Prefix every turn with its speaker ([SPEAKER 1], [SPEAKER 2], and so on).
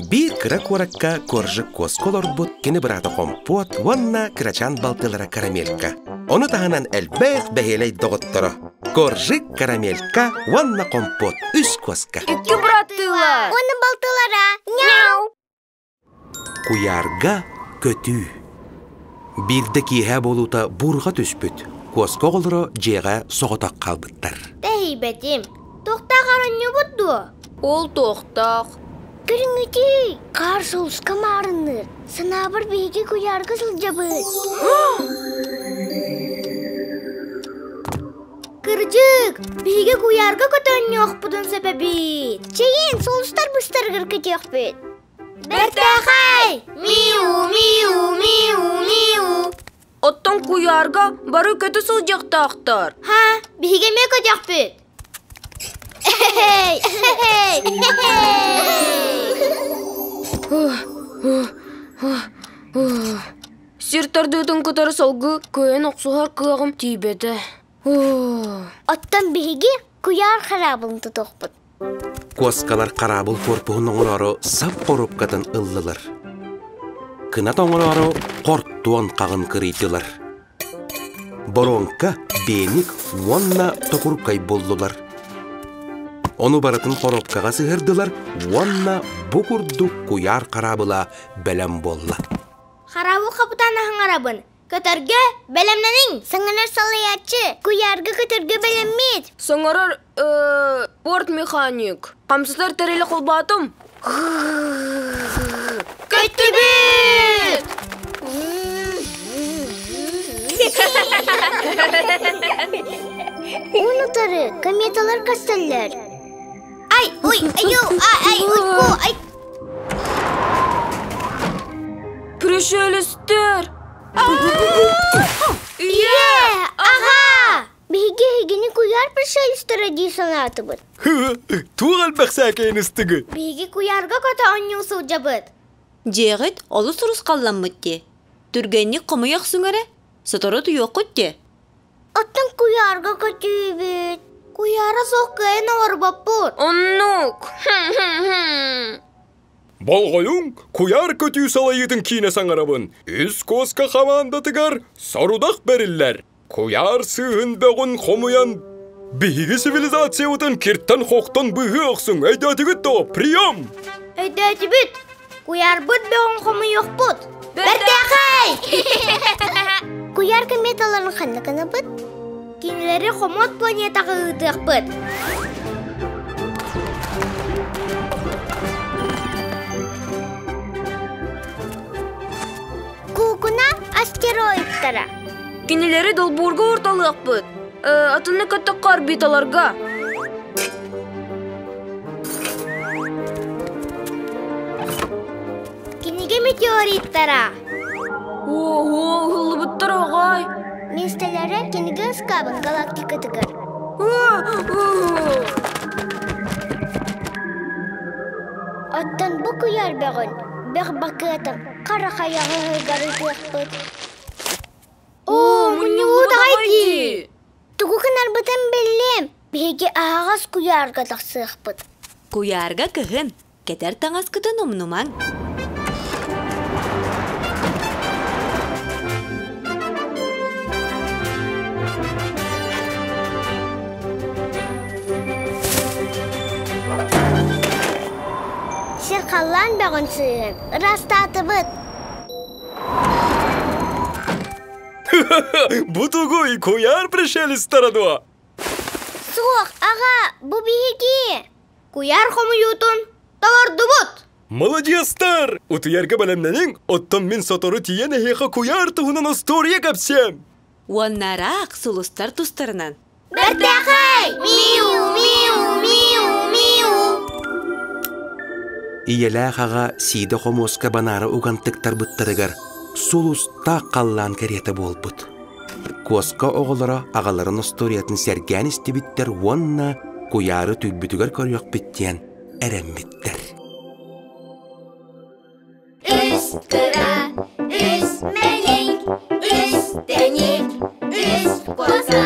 [SPEAKER 1] Биир кыра куоракка Коржик куоска олорбут кини быраата Хомпуот уонна кырачаан балтылара Карамелька. Ону таһынан элбэх бэһиэлэй доҕотторо Коржик, Карамелька уонна Хомпуот үс куоска.
[SPEAKER 2] Икки быраттыылар.
[SPEAKER 3] Уонна балтылара. Няу!
[SPEAKER 1] Куйаарга көтүү. Биирдэ киэһэ буолуута буурҕа түспүт. Куоска оҕолоро дьиэҕэ соҕотох хаалбыттар.
[SPEAKER 3] Тэһийбэтим. Туохтаах оронньубут дуо?
[SPEAKER 2] Ол туохтаах?
[SPEAKER 3] Көрүҥүтүй, хаар сулуска маарынныыр. Санаабар биһиги куйаарга сылдьабыт. Кырдьык, биһиги куйаарга көтөнньүөхпүтүн сөп эбит. Чэйин, сулустар быстарыгар көтүөхпүт. Бэртээхэй! Миу, миу, миу, миу.
[SPEAKER 2] Оттон куйаарга бары көтө сылдьыахтаахтар.
[SPEAKER 3] Ха, биһиги эмиэ көтүөхпүт.
[SPEAKER 2] Сир тардыытын кытары салгыы кыайан охсуһар кыаҕым тиийбэтэ.
[SPEAKER 3] Оттон биһиги куйаар хараабылын тутуохпут.
[SPEAKER 1] Куоскалар хараабыл куорпуһун оҥороору сап хоруопкатын ыллылар. Кынат оҥороору хортуон хаҕын кырыйдылар. Боруоҥка, биэник уонна токуркай буллулар. Ону барытын хоруопкаҕа сыһырдылар уонна бу курдук куйаар хараабыла бэлэм буолла.
[SPEAKER 3] Хараабыл хапытаан аһаҥарабын. Көтөргө бэлэмнэниҥ! Саҥарар салайааччы, куйаарга көтөргө бэлэммит!
[SPEAKER 2] Саҥарар портмеханик. Хамсатар тэрили холбоотум.
[SPEAKER 3] Көттүбүт! Уун утары кометалар көстөллөр. Ай, ой, айу, ай, ой, ай.
[SPEAKER 2] Пришелестер!
[SPEAKER 3] Ийэ! Аҕа! Биһиги эһигини куйаар пришелецтэрэ дии санаатыбыт.
[SPEAKER 4] Туох элбэх сээкэйин ыстыгыт?
[SPEAKER 3] Биһиги куйаарга көтө оонньуу сылдьабыт.
[SPEAKER 5] Дьиэҕит олус урусхалламмыт дии. Түргэнник хомуйа охсуҥ эрэ, сотору утуйуоххут дии.
[SPEAKER 3] Оттон куйаарга көтүүбүт. Куйаара суох кыайан олорбоппут.
[SPEAKER 2] Оннук.
[SPEAKER 4] Болҕойуҥ, куйаар көтүү салайыытын киинэ саҥарабын. Үс куоска хамаандатыгар сорудах бэриллэр. Куйаар сыыһын бөҕүн хомуйан, биһиги цивилизациябытын киртэн-хохтон быыһыы охсуҥ, өйдөөтүгүт дуо? Прием!
[SPEAKER 3] Өйдөөтүбүт! Куйаарбыт бөҕүн хомуйуохпут! Бэртээхэй! Куйаар кометаларын ханна гынабыт? Кинилэри хомот планетаҕа ыытыахпыт. Куукуна астероидтара.
[SPEAKER 2] Кинилэри долбуурга уурталыахпыт. Атыны көттөххө орбиталарга.
[SPEAKER 3] Кинигэ метеориттара.
[SPEAKER 2] Ого, ыһыллыбыттар оҕой.
[SPEAKER 3] Миэстэлэрэ кинигэ ыскаабын галактикатыгар. Оттон бу куйаар бөҕүн, бөх бакыатын хара хайаҕаһыгар ытыахпыт.
[SPEAKER 2] Оо, мунньуллубут аҕай дии!
[SPEAKER 3] Тугу гынарбытын биллим. Биһиги аһаҕас куйаарга тахсыахпыт.
[SPEAKER 5] Куйаарга кыһын, кэтэр таҥаскытын умнумаҥ.
[SPEAKER 3] Сир халлаан бөҕүн сыыһын ыраастаатыбыт.
[SPEAKER 4] Бу тугуй, куйаар пришелецтара дуо?
[SPEAKER 3] Суох, аҕа, бу биһиги. Куйаар хомуйуутун толордубут.
[SPEAKER 4] Маладьыастар! Утуйарга бэлэмнэниҥ, оттон мин сотору тиийэн эһиэхэ куйаар туһунан остуоруйа кэпсиэм.
[SPEAKER 5] Уоннараах сулустар тустарынан.
[SPEAKER 3] Бэртээхэй! Миу, миу, миу, миу!
[SPEAKER 1] Ийэлээх аҕа сиидэ хомуоска банаара уган тыктарбыттарыгар сулустаах халлаан кэриэтэ буолбут. Куоска оҕолоро аҕаларын остуоруйатын сэргээн истибиттэр уонна куйаары түүрбүтүгэр көрүөхпүт диэн эрэммиттэр.
[SPEAKER 3] Үс кыра, үс мэлик, үс тэник, үс куоска.